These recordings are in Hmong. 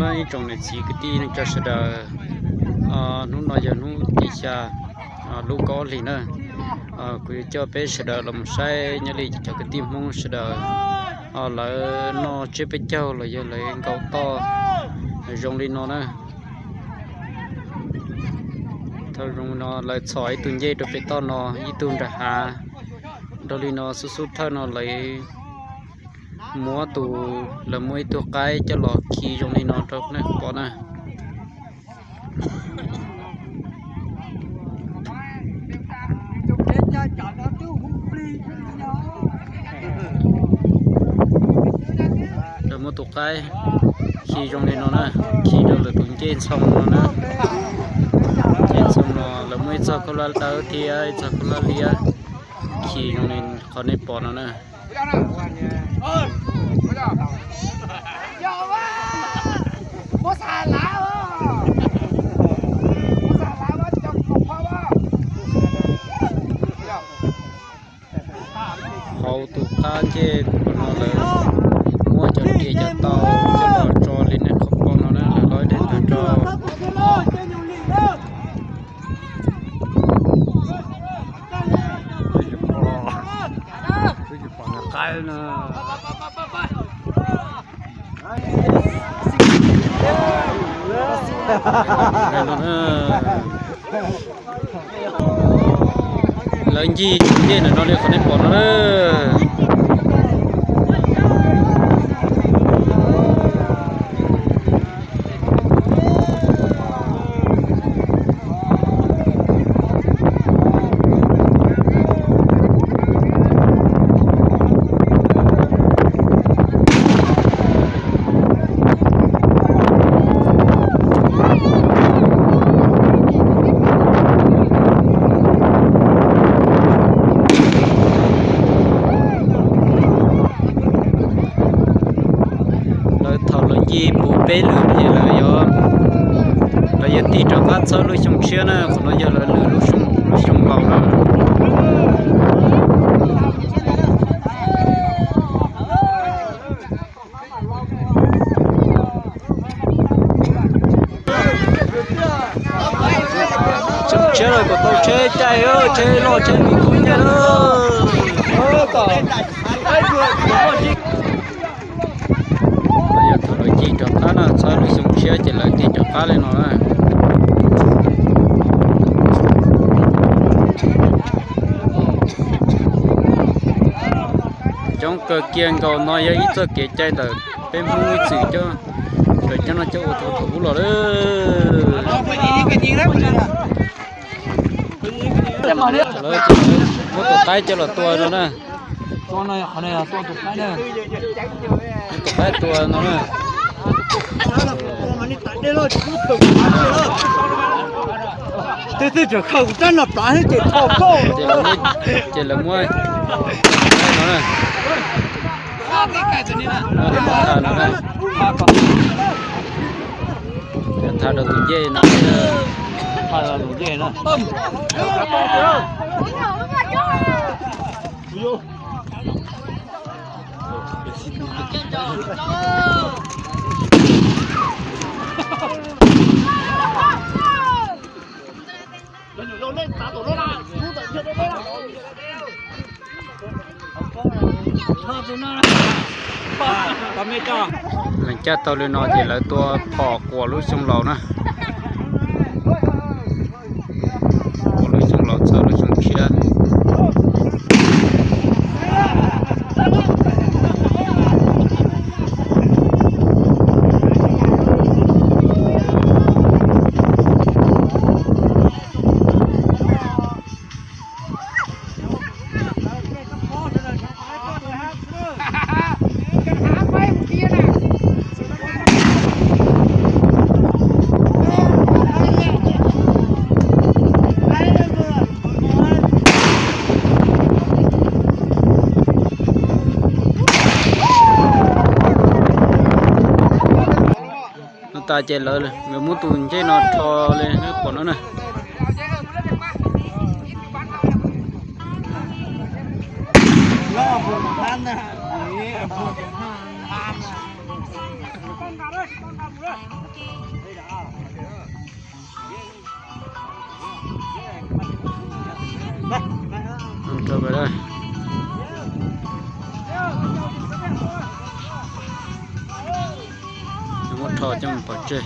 Ib tsoom niam txiv kwv tij neej tsa sawv daws, hnub no yog hnub tim xya lub kaum ob hlis na. Kuv yuav coj peb sawv daws los mus saib nyob li cov kwv tij Hmoob sawv daws lawv noj tsiab peb caug los yog lawv nkaum toj zoo li no na. Thaum zoo no lawv txhom ib tug ncej rau pem toj no, ib tug nram hav, nrog li no xub xub thawj no lawv muab tus, lawv muab ib tug qaib coj los khi zoo li no rau nej pom na. Lawv muab tus qaib khi zoo li no na, khi rau lawv tus ncej ntxhoo no na. Ncej ntxhoo no lawv muab ib txoj khaub hlab dawb thiab ib txoj khaub hlab liab khi zoo li qhov nej pom no na. Hauv tus qab ncej no lawv muab cov riam cov tau coj los tso li nej qhov pom no na, lawv los ib daim tag rau. Lawv ncig ntej ntawm no li qhov nej pom no na. Lawv thaum lawv ncig puv peb lwm ces lawv yuav, lawv yuav tig rov qab txhawb lub xyoo tshiab na, qhov no yog lawv lwm lub xyoo, lub xyoo laus na. Tsheb los kom tau tsheb caij, tsheb loj tsheb ntxhov caij na. Yog thaum lawv ncig rov qab na, txhawb lub xyoo tshiab ces lawv tig rov qab li no na. Coob kawg kiag nkaus no yog ib txoj kev cai ntawm peb Hmoob ib txwm coj, coj no coj ua thaum ub los lawm. Muab tus qaib coj los tua no na. Muab tus qaib tua no na. Twb twb tseem khaws kuv rab no plav thiab ces tho koj. Ces lawv muab no na. Muab tus no tha no na. Tha rau tus ncej no. Tha rau tus ncej no. Lawv caj tau li no ces lawv tua phom quas lub xyoo laus na. Quas lub xyoo laus txhawb lub xyoo tshiab. No tas ces lawv muab tus ncej no rho li nej pom no na. Muab rho coj mus pov tseg,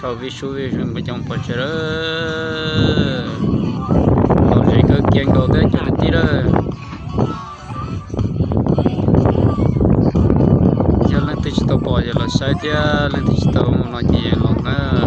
sau vij sub vij zog mus coj mus pov tseg lawm. Lom zem kawg kiag nkaus thiab cov kwv tij lawm. Yog leej twg tsis tau pom ces los saib thiab, leej twg tsis tau mus no ces los na.